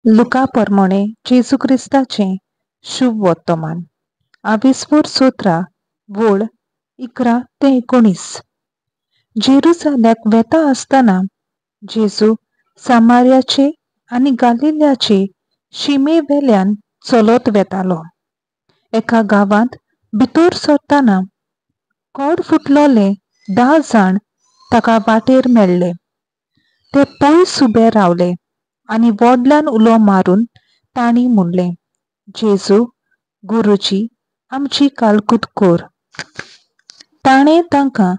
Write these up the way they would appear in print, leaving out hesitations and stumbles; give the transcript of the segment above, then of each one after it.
लुका परमोणे जेजू क्रिस्ताचें शुभ वर्तमान आविस्वोर सोत्रा वोळ 11 ते 19. जेरुजाल्याक वेता आसतना जेजू सामार्याचे आनी गालिल्याचे शिमे वेल्यान चलत वेतालो. एका गांवांत भितर सरतना कोड फुटलोले 10 जाण ताका वाटेर मेळ्ळे. ते पयस उबे रावले आनी व्हडल्यान उलो मारून तांणी म्हणलें, जेजू गुरुजी, आमची कालकूत कर. ताणें तांकां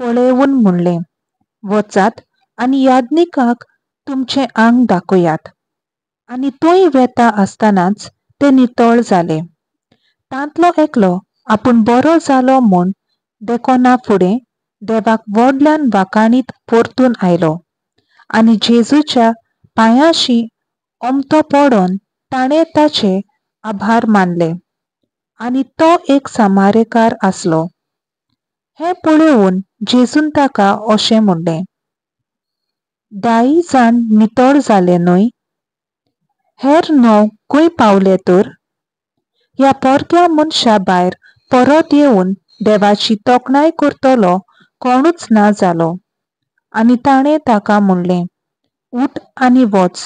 पळोवन म्हणलें, वचात आनी याज्ञिकाक तुमचें आंग दाखयात. आनी थंय वेता आसतनाच ते नितळ जाले. तांतलो एकलो आपूण बरो जालो म्हूण देखना फुडें देवाक व्हडल्यान वाखाणीत परतून आयलो आनी जेजूच्या पांयांशी ओमथो पडोन ताणें ताचे आभार मानले. आनी तो एक सामारेकार आसलो. हें पळोवन जेजून ताका अशें म्हणलें, 10 जाण नितळ जाले न्हय? हेर 9 खंय पावले तर? ह्या परक्या मनशा भायर परत येवन देवाची तोखणाय करतलो कोणूच ना जालो. आनी ताणें ताका म्हणलें, उठ आनी वच,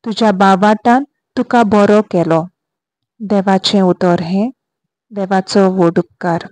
तुज्या भावार्तान तुका बरो केलो. देवाचें उतर हें. देवाचो व्हड उपकार.